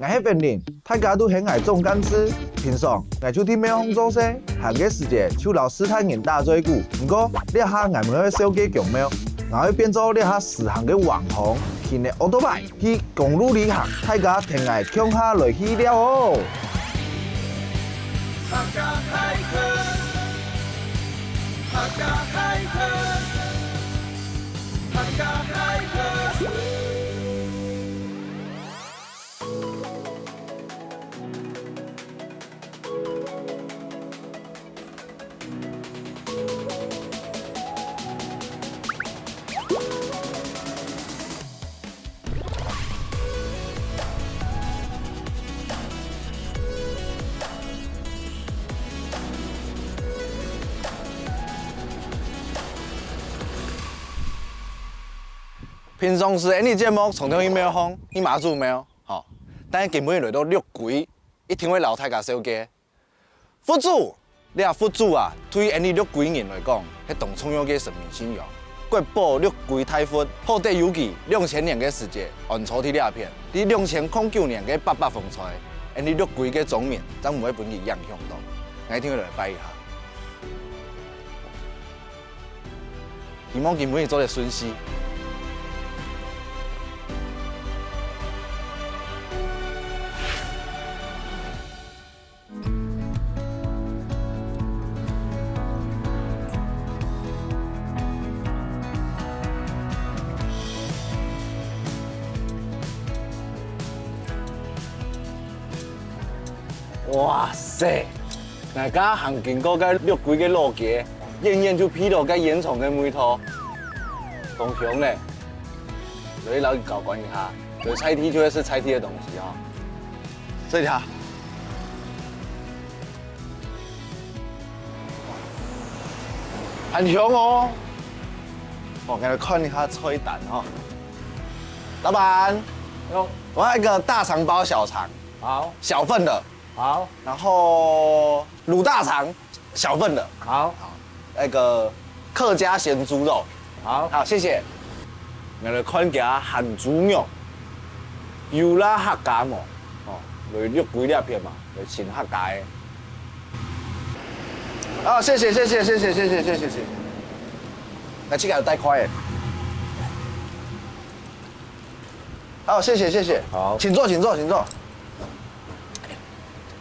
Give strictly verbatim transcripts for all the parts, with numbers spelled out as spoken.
𠊎係Wenlin，大家都喊𠊎總幹事。平常，𠊎就在廟項做事，閒个時節就摎序大人打嘴鼓。毋過，這下𠊎毋會守該宮廟，𠊎會變做這下時行个網紅，騎个奧多拜去公路旅行，大家跈𠊎共下來去尞哦！平常時，𠊎俚節目常常去廟項，去媽祖廟，吼，但係今晡日來到六龜，一定會摎大家紹介。 佛祖，這佛祖啊，對𠊎俚六龜人來講，係當重要个神明信仰。國寶六龜大佛，好得有佢兩千年个時節，安坐在這片。在兩千空九年个八八風災，𠊎俚六龜个莊民正毋會分佢影響到。𠊎一定愛來拜一下。 希望今晡日做得順序。 哇塞！𠊎這下行經過該六龜个老街，遠遠就鼻著該煙腸个味道，當香呢！來摎你交關一下，有在地就係在地个東西哈。試一下，還香哦！哦，𠊎來看一下菜單哈。老闆，有。我要一個大腸包小腸。 好。小份的。好。然後滷大腸，小份的。好。好，那個客家鹹豬肉。好。好，謝謝。𠊎來看一下鹹豬肉，有啦客家無？哦，來六龜這片嘛，來尋客家个。啊，謝謝，謝謝，謝謝。來，這個有帶筷子。好，謝謝，謝謝。好。請坐，請坐，請坐。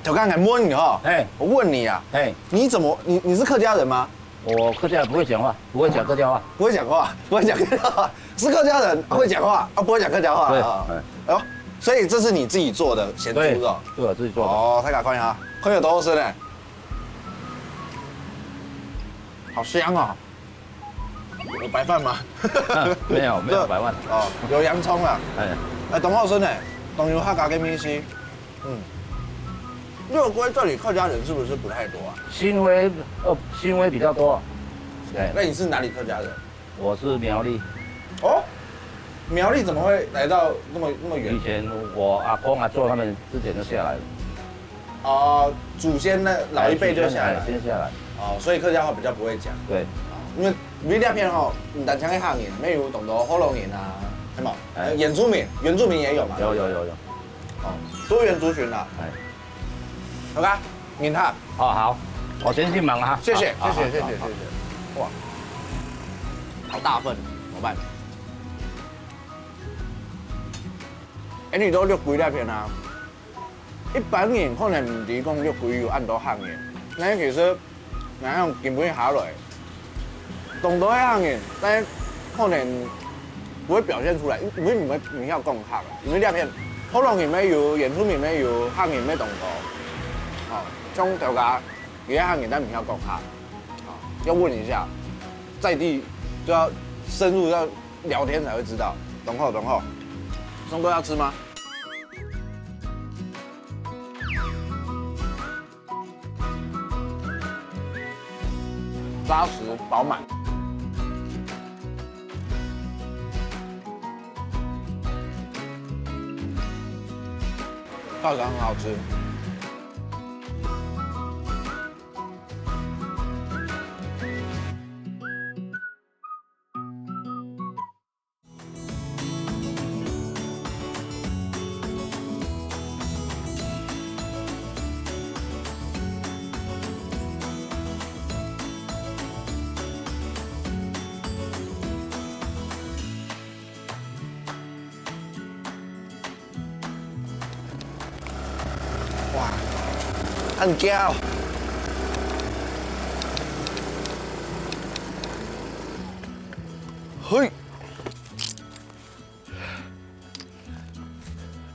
頭先還問你哈，嘿。我問你啊，嘿。你怎麼，你，你是客家人嗎？我客家人，不會講話，不會講客家話。不會講話，不會講客家話，是客家人，會講話啊，不會講客家話啊。對，哎。哎呦，所以這是你自己做的鹹豬肉？對，對，我自己做的。哦，大家看一下，看有多好吃呢。好香哦。 有白飯嗎？嗯，沒有，沒有白飯。哦，有洋蔥啊。哎。哎，當好食呢，當有客家个味緒。嗯。六龜這裡客家人是不是不太多啊？新威，呃，新威比較多。對。那你是哪裡客家人？我是苗栗。哦，苗栗怎麼會來到那麼，那麼遠？以前我阿公阿祖他們之前就下來了。 哦，祖先呢，老一輩就下來。哎，祖先，哎，先下來。哦，所以客家話比較不會講。對。哦，因為，因為這片吼，毋單淨係客人，乜有當多福佬人啊，係無？哎。原住民，原住民也有嘛。有，有，有，有。哦，多元族群啊。哎。OK，明天。哦，好，我先去忙啊。謝謝，好，謝謝，好，謝謝，好，好。謝謝。哇，好大份，怎麼辦？哎，你都六龜這片啊？ 一般人可能毋知講六龜有恁多客人，但係其實，𠊎想今晡日下來，當多係客人，但係可能毋會表現出來，因為毋會，毋曉講客，因為這片福佬人乜有，原住民乜有，客人乜當多。哦，像頭家，佢个客人但毋曉講客，哦，要問一下，在地就要深入要聊天才會知道，懂吼，懂吼。松哥要吃嗎？ 扎實飽滿。看起來很好吃。恁驚。嘿，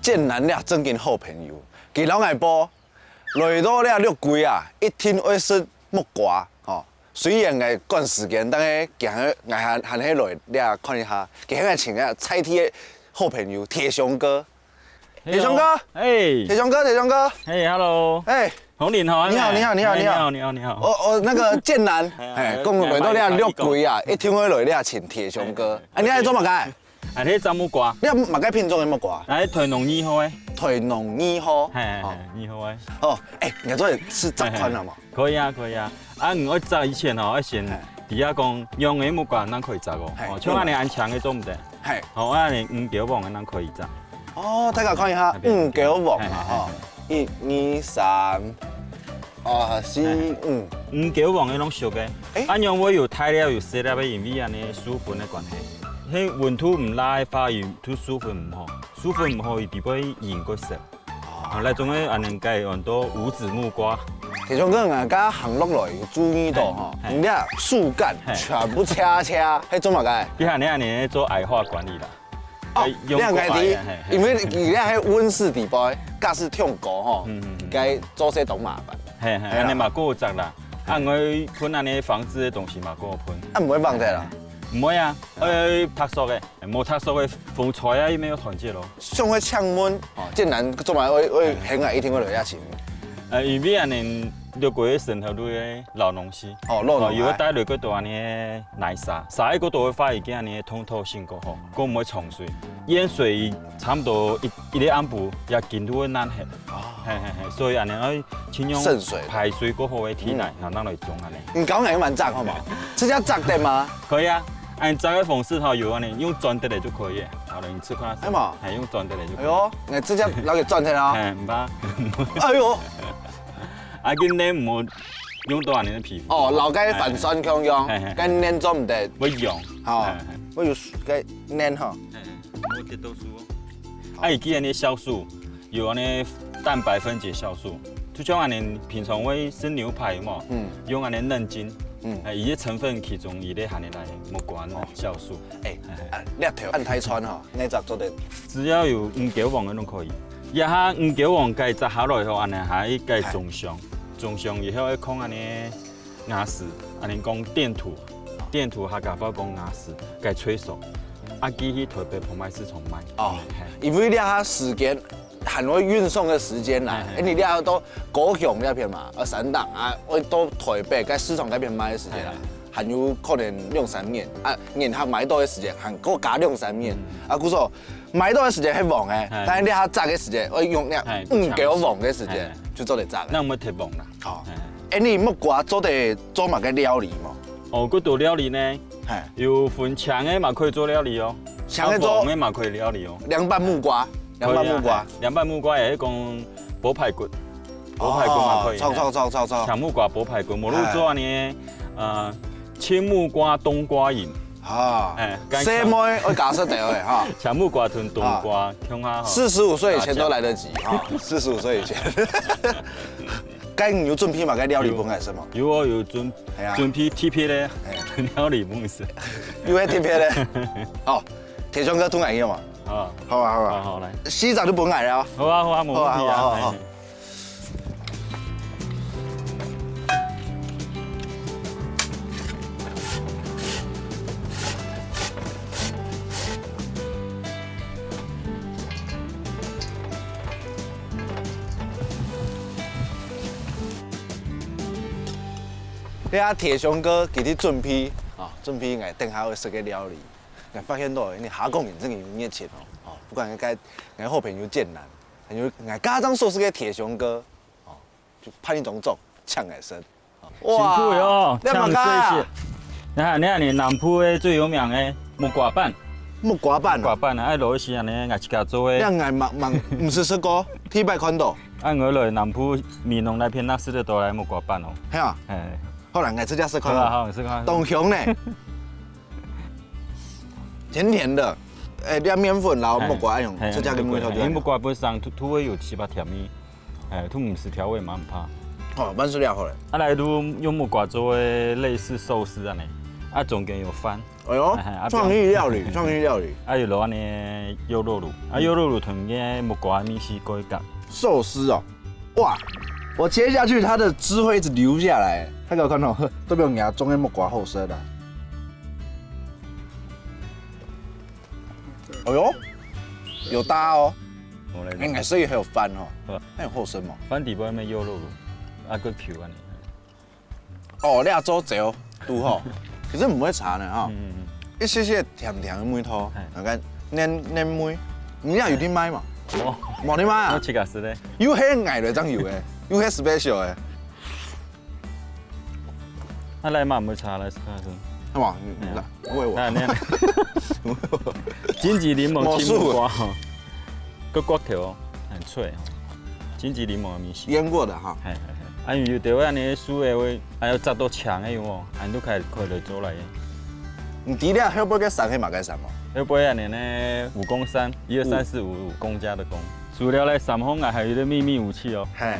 建南這正經好朋友，佢摎𠊎報，來到這六龜啊，一定愛食木瓜吼。雖然𠊎趕時間，但係今日𠊎還還係來這看一下，今日請个在地个好朋友鐵雄哥。 鐵雄哥，哎，鐵雄哥，鐵雄哥，哎，hello，哎，红林好，你好，你好，你好，你好，你好，你好，我我那个建南，哎哎，讲来到你六鬼啊，一定会来你请铁雄哥，哎，你爱做么个？啊，你摘木瓜，你么个品种的木瓜？哎，台农二号哎，台农二号，哎，二号哎，哦，哎，你做是这款了嘛？可以啊，可以啊，啊，你爱摘以前哦，要先底下讲用的木瓜，那可以摘哦，哦，像安尼安强的做毋得，嘿，好，安尼五角王的那可以摘。 哦，大家看一下，五角王啊，吼，一、二、三，啊，四、五，五角王个拢熟个，啊，因为有大粒有细粒个，因为安尼授粉个关系，迄温度毋拉个话，有对授粉毋好，授粉毋好，伊底背硬个色。啊，来种个安尼个安到无籽木瓜。铁雄哥，我刚行落来有注意到哈，你那树干全部切切，迄做么个？你看你安尼做矮化管理啦。 哦，你看个，因为你咧喺温室底背，假使忒高吼，该做事当麻烦。嘿嘿，安尼嘛够扎啦。啊，我喷安尼防治个东西嘛够喷。啊，毋会放在啦。毋会啊，呃，脱索个，无脱索个风吹啊，伊没有团结咯。上会抢问，哦，竟然做嘛会会很矮，一定会留下去。呃，因为安尼六个月生活率个老农西，哦，老农有个带六个多安尼个泥沙，沙一个多会发一件安尼通透性过好，够毋会冲水，淹水差不多一一个暗晡也紧都会烂黑。 嘿嘿嘿，所以安尼爱尽量渗水排水过后个地泥，然后拿来种安尼。你搞哪个蛮赞好吗？这叫扎的吗？可以啊，安扎个方式吼有安尼，用转的嘞就可以。好了，你吃看。哎嘛，哎，用转的嘞就可以。哎呦，你这叫拿给转的啊！哎，毋怕。哎呦，啊，今天毋好用到安尼个皮肤。哦，老该反酸共样，该黏做毋得，会用。好哎，我有该黏哈。哎，我跌倒水哦。啊，伊既然你酵素，有安尼蛋白分解酵素，就像安尼平常会吃牛排嘛，嗯，用安尼嫩筋，嗯，哎，伊个成分其中一类含的来木瓜酵素。哎，啊，你头按太穿哈，那只做得。只要有五角王个拢可以。一下五角王该摘下来以后，安尼还该种上，种上以后要看安尼。 瓦斯，安尼讲电土，电土客家话讲瓦斯，该炊熟，啊，寄去台北澎湃市场卖。哦嘿，因为你下时间很会运送的时间啦，嘿因为你下到高雄那片嘛，呃，三档啊，会到台北该市场那片卖的时间啦，还有可能两三年啊，人客买到的时间，还够加两三年啊，故所买到的时间很旺哎，但是你下摘的时间，会用那嘿五角旺的时间嘿就做得摘了。那我们提棒啦。好嘿，哎，你木瓜做得做么个料理吗？哦，骨头料理呢，嘿，有分青的嘛可以做料理哦，青的做啊，黄的嘛可以料理哦。凉拌木瓜，凉拌木瓜可以啊，，凉拌木瓜也是讲薄排骨，薄排骨嘛可以。哦，错错错错错，青木瓜薄排骨，无论做安尼，呃，青木瓜冬瓜饮，啊，哎，该生妹会加色的哈，青木瓜同冬瓜，听下哈。四十五岁以前都来得及哈，四十五岁以前。该你有准备嘛？该料理本来是吗？有哦，有准哎呀准备特别的哎料理本事有迄特别的。好，铁雄哥突然有嘛？啊。好啊好啊，好好来，西长就本来了。好啊好啊，无问题好啊好啊好啊啊。嘿你啊，铁雄哥给你准备啊，准备俺等下会食个料理。俺发现到，你下讲人真个有热情哦，哦，不管该俺好朋友建南，还有俺家长所食个铁雄哥，哦，就派你种种抢来生。辛苦哟，你干嘛抢水雪。你看，你看，你南部的最有名的木瓜粄，木瓜粄啊，木瓜粄啊，哎，落去是安尼，俺自家做的。让俺忙忙，毋是食过，第一摆看到，啊，我来南部美浓那片，那吃得到来木瓜粄哦。系啊，哎，后来俺自家食看好啊，到，好，你吃看。当香呢，甜甜的，哎，这面粉然后木瓜用，哎这家个味道就因为木瓜本身都都会有七八甜味，哎，都毋是调味嘛，毋怕。好，煸熟了好了。啊，來就用木瓜做个類似壽司恁呢，啊，中間有飯，哎呦，哎，啊，創意料理，創意料理。啊，有落恁呢優酪乳，啊，優酪乳同个木瓜味緒過合。壽司哦，哇，我切下去，它的汁會一直流下來，大家有看到，都被我牙中的木瓜好吃的。哎呦，有搭哦。我來，哎，所以還有飯哦，好。那有後生嗎？飯底部那邊優酪乳，啊，个Q啊你。哦，你做酒都好，其實毋會差呢哈。嗯嗯嗯。一些些甜甜的味道，哎。那個奶奶味，你也有在賣嘛？哦，無在賣啊？我自家食的。有係愛來正有的，有係special的。 啊，來嘛，毋會差，來試看先。係嘛？嗯。來，喂我。啊，你看。金桔檸檬青木瓜吼，个骨頭哦，很脆哦。金桔檸檬的味緒。醃過的哈。嘿嘿嘿。啊，有的話呢，酥的話，還有炸到強的有無？啊，你都可以，可以來做來个。你底下後背个山係麼个山哦？後背啊，你呢，武功山，一二三四五，武功家的功。除了來三項啊，還有一個秘密武器哦。嘿。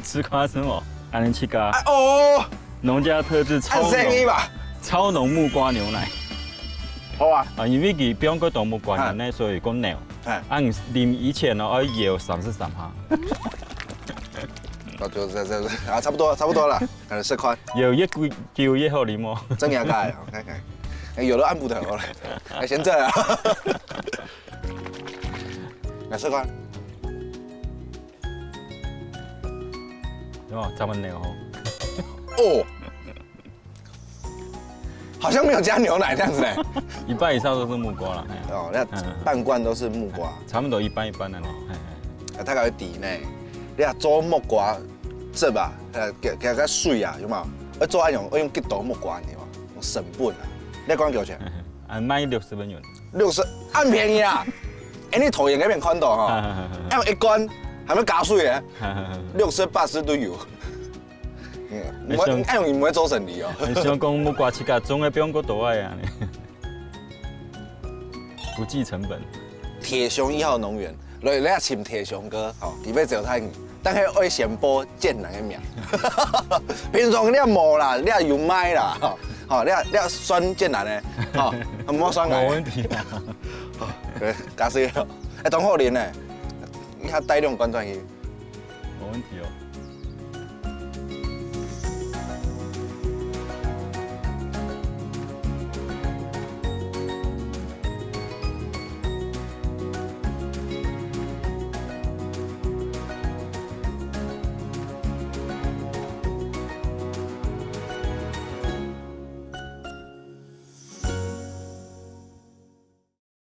吃瓜是無？恁呢自家。哎哦，農家特製超濃，恁生意吧？超濃木瓜牛奶。好啊。啊，因為佢放較多木瓜牛奶，哎。所以較濃。哎。啊，你啉以前哦，愛搖三十三下。啊，就這這這啊，差不多差不多了，來試看。搖越久越好啉哦。真的假的？我看看。哎，有的按不得了，哎，先這樣啊。來試看。 哦，咱們牛吼。哦，好像沒有加牛奶這樣子呢。一半以上都是木瓜啦，嘿啊。哦，那半罐都是木瓜。差不多一半一半的咯，嘿嘿。啊，大概會底呢，你看做木瓜汁啊，呃，給給个水啊，有沒有？要做那種，要用幾多木瓜，你知道嗎？用成本啊，你講幾多錢？啊，賣六十蚊。六十，恁便宜啊！哎，你投影那邊看到哈，哎，一罐還沒加水耶，六十八十都有。嗯，我，很像，哎，你毋會做生理哦。很像講木瓜自家種个，放較多愛啊。不計成本。鐵雄一號農園，來來尋鐵雄哥，吼，佢要招待你，但係愛先報建南个名。平常你也無啦，你也有賣啦，吼，你也你也選建南个，吼，毋好選𠊎。無問題啊。好，對，加水了，哎，當好啉呢，你還帶兩罐轉去。無問題哦。